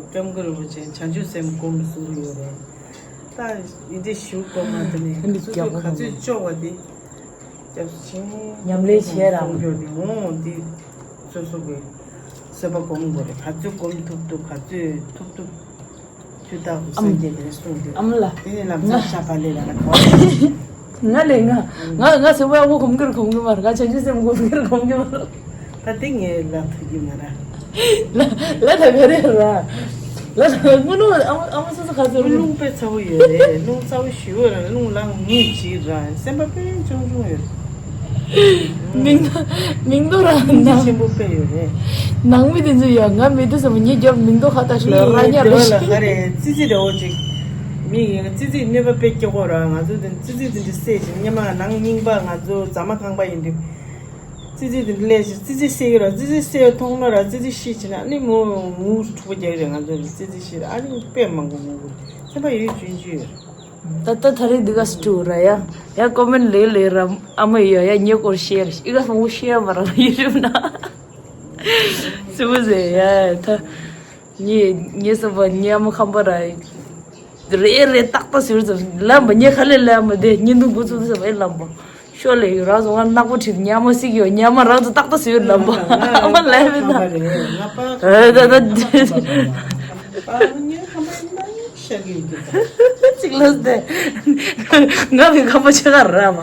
སྐྱབས་མགོན་རིན་པོ་ཆེ་བྱང་ཆུབ་སེམས་སྒོམ་གསུང་གི་ཡོད་རེད། ད་ཡི་དེ་ཞུ་གོ་མ་དེ་ནས་ཨ་ནི་སོ་སོ་ག་ཚོད་ལྕོགས་པ་དེ། སྐྱབས་སུ་མཆི། ཉམས་ལེན་བྱས་ར། སྲུང་སྐྱོབ་དེ་འོང་དེ་སོ་སོ་གི་བཟོད་པ་སྒོམ་དགོས་རེད། ག་ཚོད་སྒོམ་ཐུབ་ཐུབ་ག་ཚོད་ཐུབ་ཐུབ་དུས་རྟག་ཏུ་སངས་རྒྱས་དེ་ནས་གསུངས་དེ། ཨམ་ལ། དེ་ནས་ལམ་སང་ཤ་བ་ལེ་ལ་ལ་ག་བ། ང་ལས་ང་ང་ང་སེམས་པ་ཨ་ཁུ་གོམ་ཁེར་གོམ་གི་མ་རེད། ང་བྱང་ཆུབ་སེམས་གོམ་ཁེར་གོམ་གི་མ་རེད། ད་དེ་ངས་ལབ་ཐུབ་ཀྱི་མ་རེད། ལ་ལ་ད་ག་རེ་ར། ལ་ད་དངུལ་ལུང་ཨ་མ་ཨ་མ་སོ་སོ་ག་ཚོད་རུང་། རླུང་དཔེ་ཚ་བོ་ཡོད་རེད། རླུང་ཚ་བོ་ཞུ་བ་ར་རླུང་ལངས་ངུས་བྱེད་ར་སེམས་པ་དཔེ་ཆུང་ཆུང་ཡོད། མིང་ཐོ་མིང་ཐོ་ར་ན་ཆེན་པོ་དཔེ་ཡོད་རེད། ནང་མི་དེ་ཚོ་ཡ་ང་མི་དེ་ཚོ་ངའི་རྒྱབ་མིང་ཐོ་ཁ་ཏག་ཤི་ལ་ར་ཉ་ར་ཤི། ལ་ག་རེ་ཙི་ཙི་རེ་བོ་ཅིག་མི་ཡིན་ཙི་ཙི་གནོད་པ་དཔེ་སྐྱེ་གོ་ར། ང་ཚོ་དེ་ཙི་ཙི་དེ་འདྲ་བསད་ཅིག་སྙེ་མ་ནང་རྙིང་པ་ང་ཚོ་ཛ་མ་ཁང་པ་ཡིན་དུས། ཙི་ཙི་དེ་ལས་ཙི་ཙི་སེ་ཡོད་ར། ཙི་ཙི་སེ་ཡོད་མཐོང་ན་ར་ཙི་ཙི་ཤི་ཕྱིན་ན་ཨ་ནི་མོ་ངུ་འཁྲུག་པོ་རྒྱག་རེད། ང་ཚོ་ཙི་ཙི་ཤི་ར་ཨ་ནི་དཔེ་མང་པོ་ངུ་གོ་སེམས་པ་ཡོད་ཅུང་ཅུང་ཡོད། ད་ད་ད་རེས་འདི་ག་སི་ཊུ་ར་ཡ་ཡ་ཀོ་མེན་ལེ་ལེ་ར་ཨ་མ་ཡ་ཡ་ཉེ་སྐོར་ཤེར་ཨི་ག་སོང་ཤེར་བ་ར་ཡི་རིམ་ན་སི་བུ་ཟེ་ཡ་ད་ཉེ་ཉེ་སོ་བ་ཉེ་ཨ་མ་ཁམ་པ་ར་རེ་རེ་ཏག་ཏག་ཟེར་ཙམ་ལམ་པ་ཉེ་ཁ་ལེ་ལམ་པ་དེ་ཉིན་དུ་འགོ་ཚུགས་ཙམ་ཨེ་ལམ་པ། ཤོ་ལེ་ཡོད་རང་ཚོ་ང་ནག་པོ་ཁྲིད་ཉ་མ་སིག་ཡོད་ཉ་མ་རང་ཚོ་ཏག་ཏག་ཟེར་ལམ་པ། ཨ་མ་ལེ་མི་ད། ཨ་ད་ད་ཅིག་ལོས་ཏེ། ང་བི་ཁམ་པ་ཆེ་ག་ར་མ།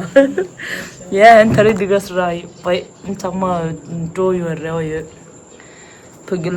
ཡ་ཨན་ཐ་རི་འདི་ག་སི་ར་ཡོད་པ་ཚང་མ་འགྲོ་ཡོད་རེ་བ་ཡོད། བོད་ཀྱི་